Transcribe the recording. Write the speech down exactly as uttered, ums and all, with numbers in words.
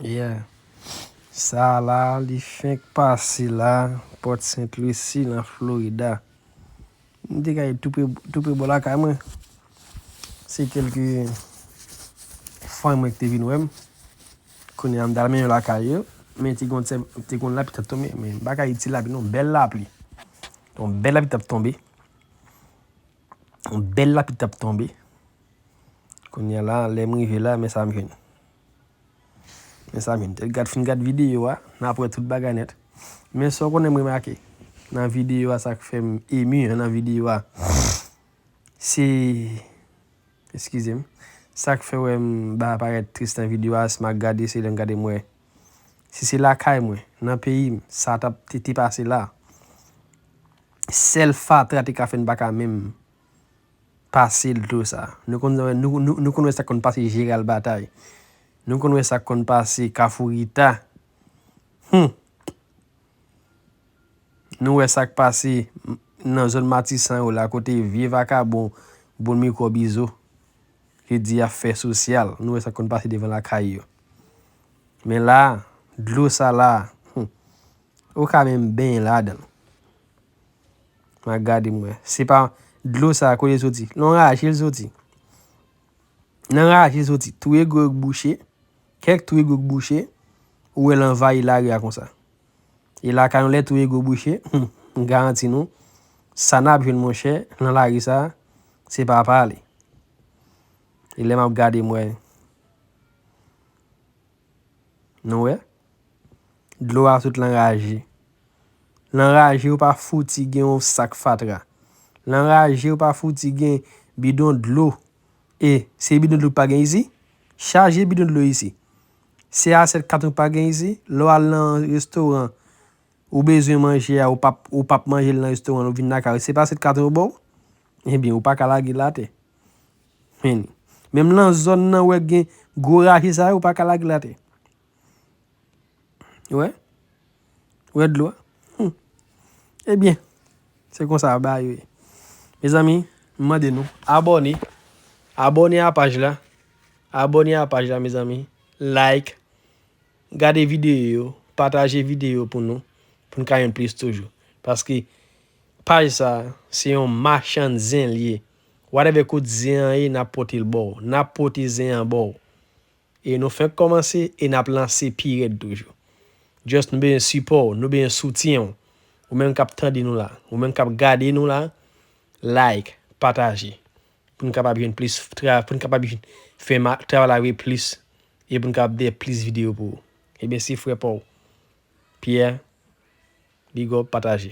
Yeah. Sa la, li fenk pase la, Port Saint Lucie, nan Florida. M te kay tou pre, tou pre bò lakay mwen. Se kèlke fanmi mwen ki te vin wè m. Kounye a, m t al menm lakay yo. Men te gon, te gon lapli t ap tonbe. Men m pa ka di ti lapli, non, bèl lapli. Yon bèl lapli t ap tonbe. Yon bèl lapli t ap tonbe. Kounye a la, lè m rive la, men sa m jwenn. Men sa m jwenn. Tèt gad, fin gad videyo a, n ap wè tout bagay nèt. Men sa w konnen m remake nan videyo a, sa k fè m emi an nan videyo a, se, eskize m, sa k fè wè m ba parèt tris nan videyo a, si m ap gade, se lè m gade m wè. Si se lakay mwen, nan peyi m, sa t ap te, te pase la. Sèl fatra te ka fè n pa ka menm pase dlo sa. Nou konn, nou, nou, nou konn wè sa k konn pase Jeral Batay. Nou konn wè sa k konn pase Kafou Rita. Hmm. Nou wè sa k pase nan zòn Matisan yo la, kote vye vakabon, bon mikwòb izo, ki di y ap fè sosyal. Nou wè sa k konn pase devan lakay yo. Men la, dlo sa la, hmm, ou ka menm benyen ladan l. M ap gade m wè. Se pa dlo sa kote l soti. Nan raje l soti. Nan raje l soti. Twou e gwo k bouche. Kèk twou e gwo k bouche. Ou wè l anvayi lari a konsa. E lakay nou lè twou e gwo bouche, hmm, m garanti nou, sa n ap jwenn monchè, nan lari sa, se pa pale. E lè m ap gade m wè. Nou wè? Dlo a sot lan raje. Lan raje ou pa fouti gen yon sak fatra. Lan raje ou pa fouti gen bidon dlo. E se bidon dlo k pa gen isi? Chaje bidon dlo isi. Se asyèt katon k pa gen isi? Lè w al nan restoran, ou bezwen manje a, ou p ap, ou p ap manje l nan restoran, ou vin lakay ou, se pa asyèt katon yo ba w? Ebyen, ou pa ka lage l atè. Men, menm lan zòn nan wè gen gwo raje sa yo, ou pa ka lage l atè. Ou wè? Ou wè dlo a? Hmm. Ebyen, se konsa bagay yo ye. Mezanmi, m mande nou, abòne. Abòne a paj la. Abòne a paj la, mezanmi. Like. Gade videyo yo. Pataje videyo pou nou. Pou n ka jwenn plis toujou. Paske paj sa, se yon machann zen l ye. Whatever kote zen an ye, n ap pote l ba w. N ap pote zen an ba w. E nou fenk kòmanse e n ap lanse pi rèd toujou. Just nou bezwen sipò w, nou bezwen soutyen w. Ou menm k ap tande nou la, ou menm k ap gade nou la, like, pataje. Pou n kapab jwenn plis tra-, pou n kapab jwenn fè ma-, travay la rive plis. E pou n kapab dèyè plis videyo pou ou. Ebyen, se frè pa w, Pierre, big up, pataje.